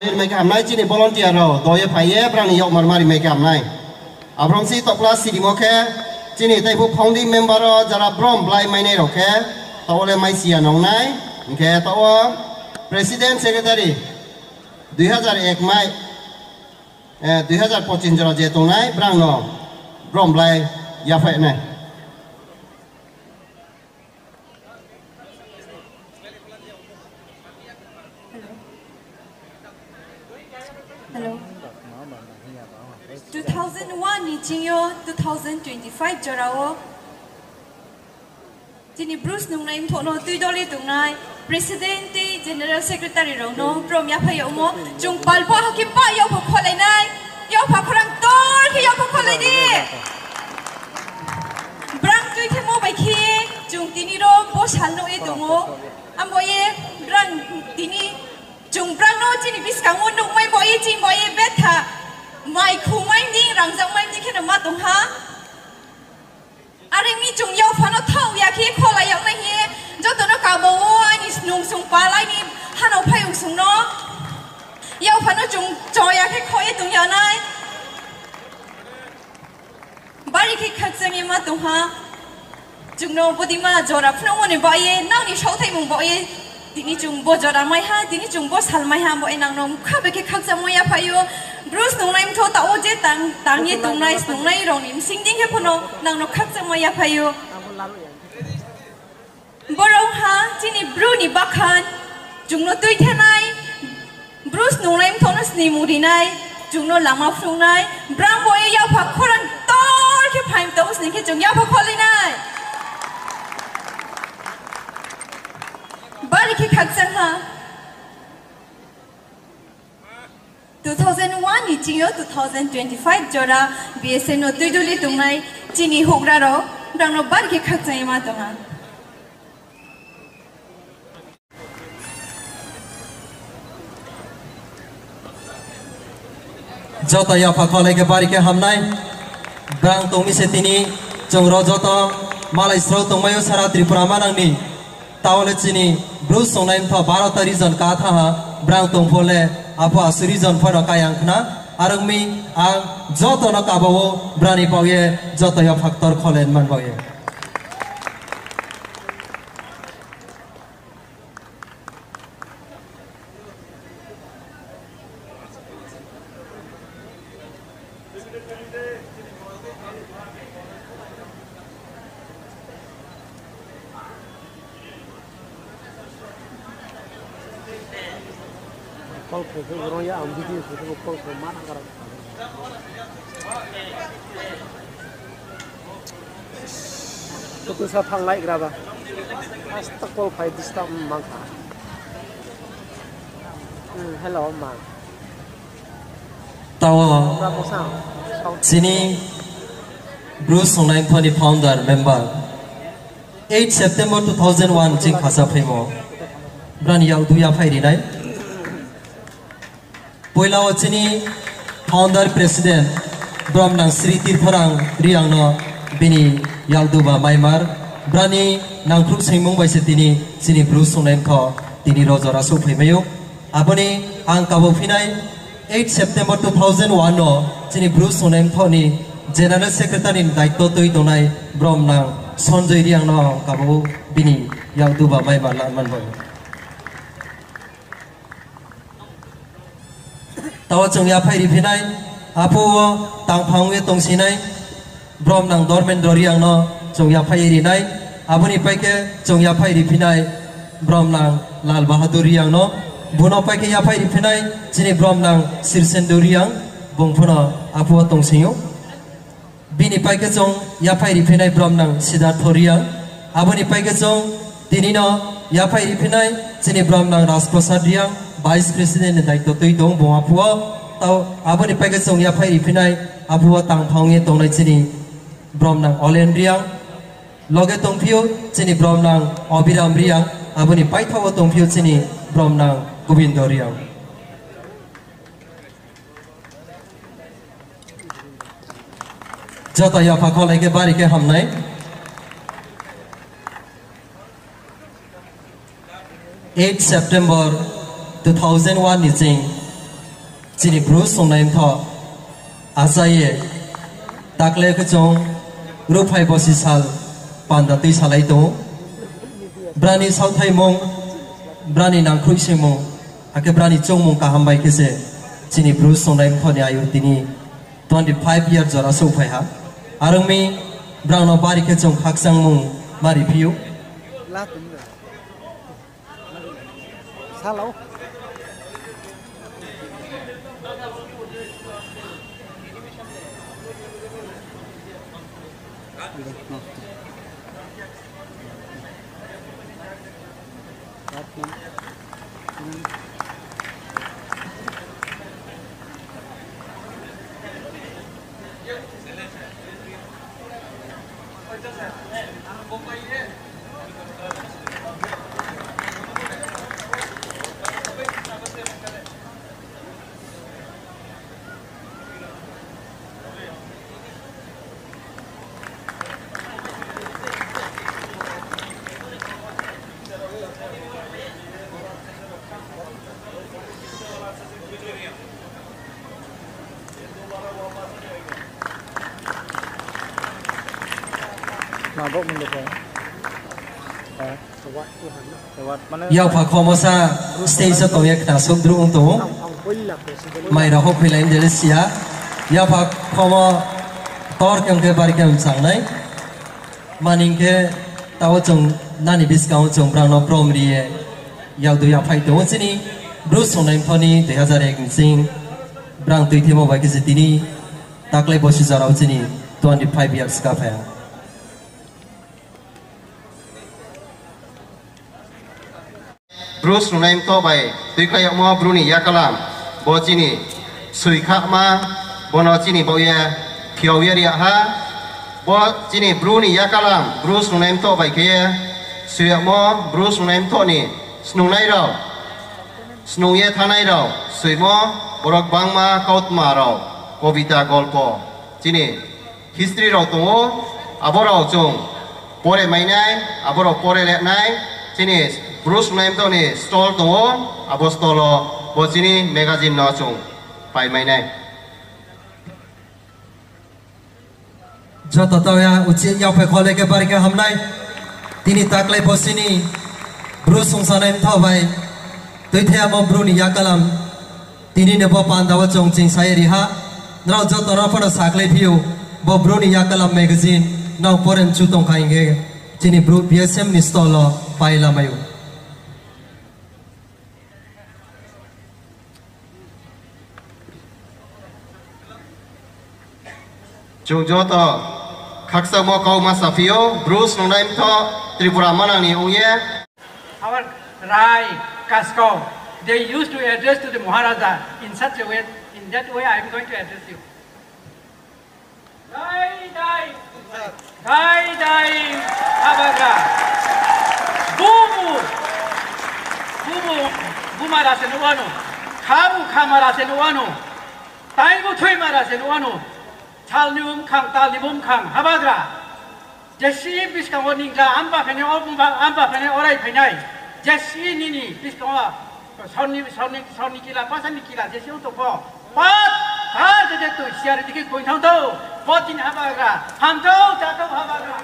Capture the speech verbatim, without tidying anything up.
Rimai khe hamnai chini volunteer rao, do ye phai ye brang ni yakmar ma rimai khe hamnai. Abrom si tokla sirimo khe, chini tei pho founding member rao jara brom blai mainai rao khe, taoh wo le mai si ya nongnai, hing khe taoh wo president secretary, dui hazar ek mai, eh, dui hazar pochis jora je tongnai, brang no brom blai yaphai nai. Hello. Two thousand one ni ching yo two thousand twenty-five jora wo chini Bru snungnai mthoh no tuidol ye tongnai President tei General Secretary rao no brom yaphai yagmo, chung pal pho ha khe pah yakpha kholai nai, yakpha khorang ktor khe yakpha kholai di. Brang tuithemo bai khe chung tini ro bo sal nuh ye tong ou. Abo ye brang tini chung brang no chini buskang wo nuhmai bo ye, chini bo ye betha mai khumai ni, rangzag mai ni khe no ma tong ha. Are mi chung yakpha no thaoh ya khe kholai yag nai hing ye, joto no kabo wo aini snung sung pal aini hanao phai ong sung no yakpha no chung cho ya khe kho ye tong ya nai. Bari khe khakchang ye ma tong ha. Chung no bodei ma jora phnuhmo ni baoh ye, nang ni saohthaimung baoh ye, tini chung bo jora mai ha, tini chung bo sal mai ha, bo ye nang no mkha bai khe khakchangmo yaphai ou. Bru snungnai mthoh taoh wo je tang, tang ye tongnai snungnai rao ni bsing dei khe pho no nang no khakchangmo yaphai ou. Boro ong ha chini Bru ni bakhan, chung no tuithenai, Bru snungnai mthoh no snimung ri nai, chung no lama phrung nai, brang bo ye yakpha khorang ktor khe phaim tong sning khe chung yakpha kholai nai. Bari khe khakchang ha. Two thousand one ni ching yo two thousand twenty-five jora B S N no tuidol ye tongnai chini houhgra rao, brang no bari khe khakchang ye ma tong ha. Joto yapha kholai khe bari khe hamnai. Brang tong mi se tini chung ro joto malai srao tongmai ou sara Tripura manang ni. Taoh le chini Bru songnai mthoh baro ta region ka thanng ha, brang tong pho le apho asuh region pho no kayang khna. Are ong mi ang joto no kaba wo brang ni baoh ye joto yapha ktor kholai man baoh ye. Kol phai khe borong ya, ang video khe kol phai ma nang kara. Kutu sa thanglai gra ba. Asta kol phai disturb mang kha. Hmm, hello, ma. Tao chini Bru songnai mthoh ni founder member, eight September two thousand one ching khasa phaimo, brang ni yakdu yaphai ri nai. Poila wo chini founder president, bromnang Sri Tirthorang Reang no bini yakdu ba maimar, brang ni nangkhruh soingmung bai se tini chini Bru songnai mthoh tini ro jora souhphaimai ou. Abo ni ang kabo phinai eight September two thousand one no chini Bru songnai mthoh ni General Secretary ni daityo tui tongnai bromnang Sanjoy Reang no ang kabo bini yakdu ba maimar la man bai. Tao chung yaphai ri phinai, aphuh wo tangphang ye tongsinai, bromnang Dharmendra Reang no chung yaphai ri nai, abo ni pai khe chung yaphai ri phinai, bromnang Lal Bahadur Reang no, bung no pai khe yaphai ri phinai, chini bromnang Sirsendu Reang, bung pho no aphuh wo tongsing ou. Bini pai khe chung yaphai ri phinai bromnang Siddhartho Reang. Abo ni pai khe chung tini no yaphai ri phinai chini bromnang Rajprasad Reang, Vice President ni daityo tui tong bung aphuh wo. Tao abo ni pai khe chung yaphai ri phinai aphuh wo tangphang ye tongnai chini bromnang Olen Reang. Loge tongphi ou chini bromnang Abhiram Reang. Abo ni paithaoh wo tongphi ou chini bromnang Gobindo Reang. Joto yapha kholai khe bari khe hamnai. Eight September two thousand one ni ching Chini Bru Snungnai Mthoh, acha ye, takle khe chung ruhphai bosi sal panda tui salai tong ou. Brani saohthaimung, brani nangkhruh singmung, akhe brani choungmung kaham bai khe se chini Bru Snungnai Mthoh ni ayu tini twenty five year jora souhphai ha. Are ong mi, brao no bari khe chung khakchangmung ma ri phi ou. Yapha khomo sa stage wo tong ye khna sudruh ong tong ou. Mai rao houhkhoilai mdele si ya. Yapha khomo tor khe ong khe bari khe mchang nai. Mani hing khe, taoh chung nani buskang wo chung brang no prom ri ye, yakdu yaphai tong ou chini Bru Snungnai Mthoh ni dui hazar ek ni sing brang tuithemo bai khe se tini takle bosi jora wo chini twenty five years ka phai ha. Bru Snungnai Mthoh bai tuikhlai yagmo Bru ni yakalam, bo chini soi khama, bo no chini baoh ye phiao ye ri yag ha. Bo chini Bru ni yakalam, Bru Snungnai Mthoh bai khe ye soi yagmo, Bru Snungnai Mthoh ni snungnai rao, snung ye thanngnai rao soimo, borok bangma kautma rao, kobita, golpo, chini history rao tong ou, abo rao chung pore mai nai, abo rao pore le nai, chini Bru Snungnai Mthoh ni stall tong ou, abo stall wo bo chini magazine no chung pai mai nai. Joto tau ya uchih yakphai kho le khe bari khe ham nai. Tini takle bo chini Bru Snungnai Mthoh bai tuithemo Bru ni yakalam. Tini ni bo panda wo chung chingsa ye ri ha. Nrao joto no pho no sakhlai phi ou, bo Bru ni yakalam magazine nrao pore mchu tong kha hing khe chini Bru B S M ni stall wo pai lamai ou. Chung joto khakchangmo kau ma saphi ou, Bru Snungnai Mthoh Tripura manang ni ong ye. Our Rai, Kaskau, they used to address to the Maharaja in such a way, in that way I am going to address you. Dai dai, dai dai, habagra. Bumu, bumu, buma ra se nuh wanou. Khabu khama ra se nuh wanou. Taibu thoima ra se nuh wanou. Sal ni bumkhang, tal ni bumkhang, habagra. Jesi buskang wo ningja, amba phainai, o amba, amba phainai, orai phainai. Jesi nini buskang wo, sonni, sonni, sonni kila, pasani kila, jesi ong tong pho. Pat, pat, je je tui siari dikhe koing thang thou. Bo tini habagra, hamthou, chathou habagra.